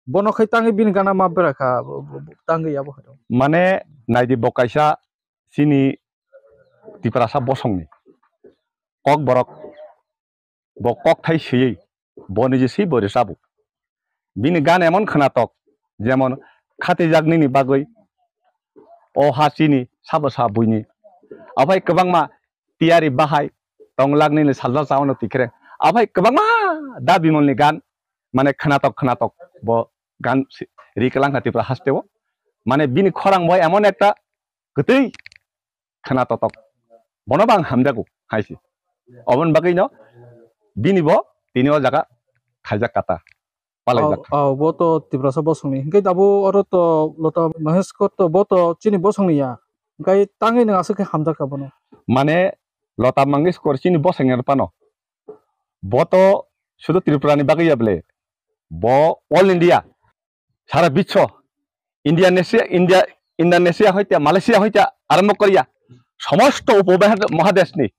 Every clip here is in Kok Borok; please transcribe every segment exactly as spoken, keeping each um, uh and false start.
Bono khai tangwi bini gana ma bera kha, bo, bo, bo, tangwi abo hai. Mane naidi bo kaisa chini Tiprasa bosongni kok borok, bo kokthai swiwi bo niji swi bo rwchabo. Bini gan emon khwnatok, jemon khatijak nini bagwi o ha chini sabo sa buini. Aphai kwbangma tiyari bahai tonglak nini salsa chaono tikreng. Aphai kwbangma Da Bimolni gan, mane khwnatok khwnatok bo gan si-, ri kwlangkha Tripura hasteo. Mane bini khorang bo emon ekta kwtwi khwna totok. Bono bo ang hamjago hai se. Oboni bagwino bini bo tini o jaga khaijak kata, palaijak. Oh, oh, bo to Tiprasa bosongni. Hingke abo oro to Lota Mangeshkar to bo to chini bosongni ya. Hingke tangwi nwng aswk khe hamjak kha bono. Mane Lota Mangeshkar chini bosongni phano. Bo to sudu Tripura ni bagwi ya bwle. Bo all India, sara biswo, Indonesia, India, Indonesia hoite, Malaysia hoite, arombo Korea, somosto upo maha-, mahadeshni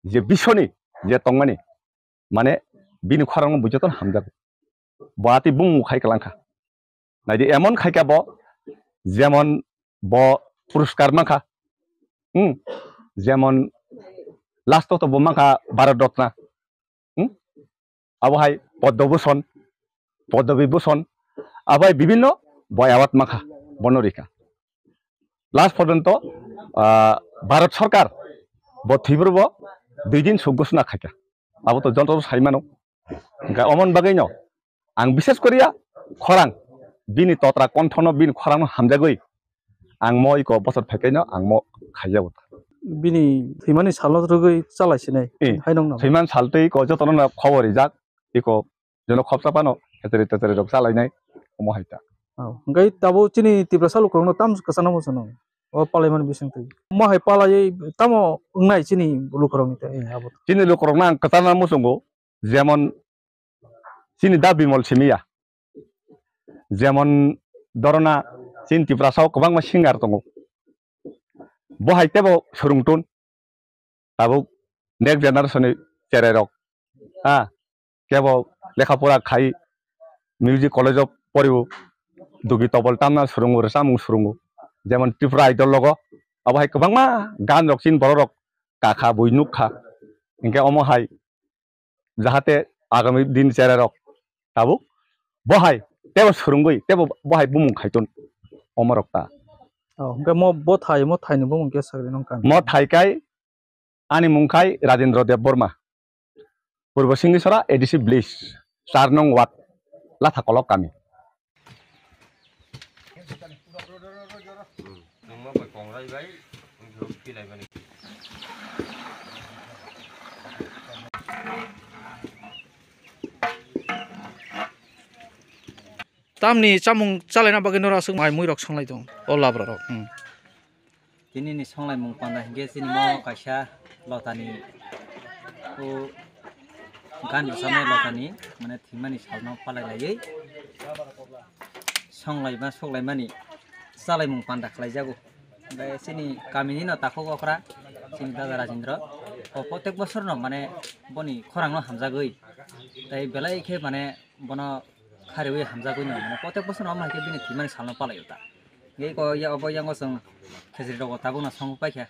je biswoni je tongmani, mane bini khorangno bo jotono hamjago. Bo atwi bumung khai kwlangkha. Naidi emon khaikha bo, jemon bo puruskar mankha. Hmm? Jemon last o to bo mankha Bharat Ratna. Hmm? Abo hai Padma Bhushan, Padma Vibhushan, abo hai bibhinno bo award mankha, bono rikha. Last porjonto, ah, Bharat Sarkar bo thwibro bo dui din suk ghosona khaikha. Abo to joto sai mano. Hingkha omon bagwino ang bishes koriya khorang bini totra konthono bini khorangno hamjagwi ang mo iko bosor phaikaino ang mo khaijago. Bini thwimani salno rwgwi chalai sinai. Eh, hai nong nang. Thwiman saltwi iko jotono na khobor rijak, iko jono khopsa phano khetri tetri rok chalainai omo hai ta. Oh, hingkhe tabuk chini Tiprasa lukurokno tam kwchangma muchungo o palaimani bisingtwi. Omo hai palaiwi tamo wngnai chini lukurokni tei, eh, abo. Chini lukurokno ang kwchangma muchungo, jemon chini Da Bimol simi ya, jemon dorona chini Tiprasa o kwbangma singer tongo, bo hai tebo swrwngtun. Tabuk next generation ni cherai rok, ha, kebo lekha pora khai music college o poribo, dugi tobol tamna swrwngo, rwchapmung swrwngo, jemon Tripura Idol logo, abo hai kwbangma gan rok chini borok rok kakha bui nukha, hinkhe omo hai jahate agami din cherai rok tabuk bo hai tebo swrwngwi tebo bo hai bumung khaitun omo rok ta. Oh, hinkhe mo bo thai, mo thai ni bumung khe sakri nung kami. Mo thai kai Ani mung khai Rajendra Debbarma, Purbo Singlisora A D C village, char nong ward, Lathakolok kami. Tamni chamung chalaina bagwi norok aswk mai mui rok songlai tongo, o labra rok. Hmm. Tini ni songlaimung panda hinkhe chini mo kaisa Lotani, o gan rwchapnai Lotani, mane thwimani salno palai laiwi songlaima soklaimani chalaimung panda khlaijago. Hingkhe chini kamini no takhuk okra chini dada Rajendra, o protek bosor no mane boni khorang no hamjagwi tei belai khe mane bono khariwi hamjagwi no, mane, protek bosor no omo hai khe bini thwimani salno palaio ta. Hingke iko ya obo yango chwng khejri rogo tabukno songwi paikha.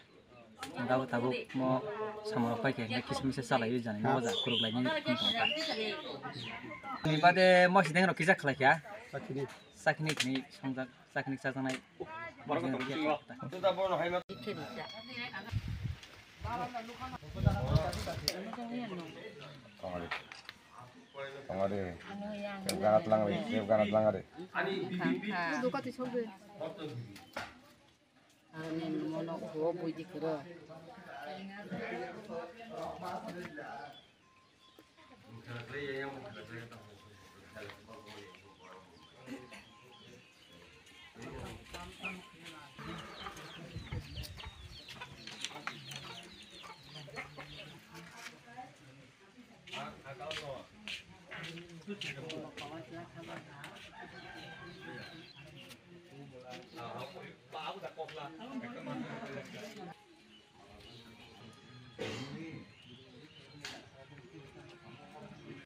Tabuk tabuk mo samung rok paikha, hingke kisa misa chalaiwi jani nogo ja khuruk laini wng tong kha. Ni bade mo sideng rok kisa khlai kha. Sakini. Sakini khini songjak, sakini chajaknai. Tongari. Tongari. Kep ganat langari, kep ganat langari. Ani mono huo buidi kuro.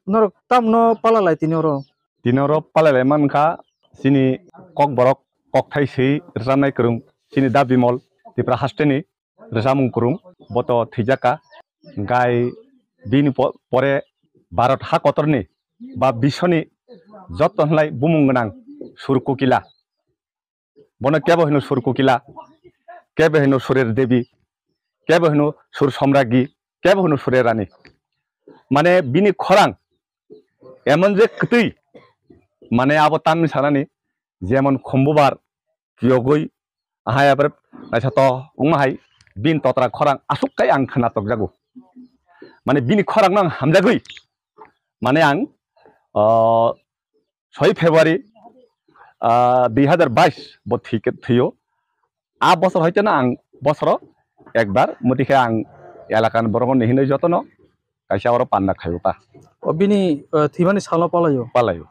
Norok tamno pala lai tini oro? Tini oro pala lai mankha Chini Kokborok kokthai swi rwchapnai kwrwng chini Da Bimol Tipra hasteni rwchapmung kwrwng, bo to thwijak kha. Gai bini po-, pore Bharat ha kotorni ba biswni joto hinlai bumung gwnang sur kokila. Bono kebo hino sur kokila, kebo hino surer devi, kebo hino sur somragi, kebo hino surer rani. Mane bini khorang emon je kwtwi, mane abo tamni sanani, jemon khumbubar, phiyogwi, ahai apre naithotok wngma hai, bini totra khorang aswk kai ang khna tokjago. Mane bini khorang no ang hamjagwi, mane ang, ah, soi February, ah, dui hazar bais bo thwi-, thwio. A bosor hoite no ang bosoro ekbar, motike ang elakan borok no hinwi jotono kaisa oro panna khaio ta. O bini, eh, thwimani salno palaio? Palaio.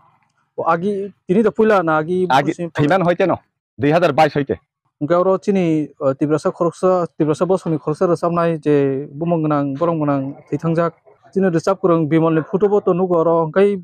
O agi tini da puila na agi Agi bosoni pala? Thwiman hoite no, dui hazar bais hoite. Hwnkhe oro chini, eh, Tiprasa khoroksa, Tiprasa bosongni khoroksa rwchapnai je bumung gwnang, borom gwnang thwi thangjak. Chini rwchap kwrwng Bimolni photo bo to nugo oro, hwnkhe